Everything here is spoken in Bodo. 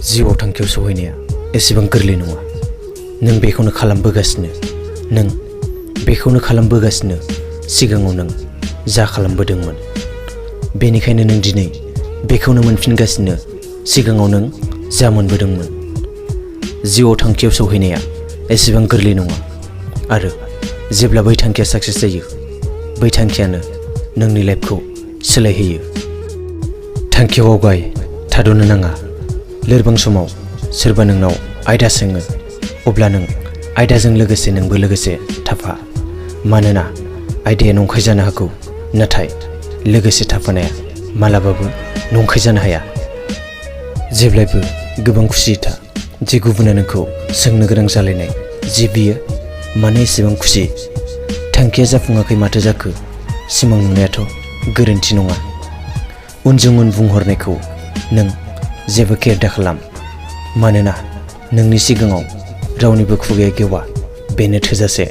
जिउआव थांखियाव सौहैनाया एसेबां गोरलै नङा। नों बेखौनो खालामबोगासिनो सिगाङाव नों जा खालामबोदोंमोन। बेनिखायनो नों दिनै बेखौनो मोनफिनगासिनो सिगाङाव नों जा मोनबोदोंमोन। जिउआव थांखियाव सौहैनाया एसेबां गोरलै नङा आरो जेब्ला बै थांखिया साक्सेस जायो, बै थांखियानो नोंनि लाइफखौ सोलायहोयो। थांखियाव आवगाय, थाद'नो नाङा। लोरबां समाव सोरबा नोंनाव आयदा सोङो, अब्ला नों आयदाजों लोगोसे नोंबो लोगोसे थाफा। मानोना आयदाया नंखाय जानो हागौ, नाथाय लोगोसे थाफानाया मालाबाबो नंखाय जानो हाया। जेब्लायबो गोबां खुसि था जे गुबुना नोंखौ सोंनो गोनां जालायनाय जे बियो मानो एसेबां खुसि, थांखिया जाफुङाखै माथो जाखो, सिमां नुनायाथ' गोरोन्थि नङा। उनजों उन बुंहरनायखौ नों जेबो केयार दाखालाम। मानोना नोंनि सिगाङाव रावनिबो खुगाया गेवा, बेनो थोजासे।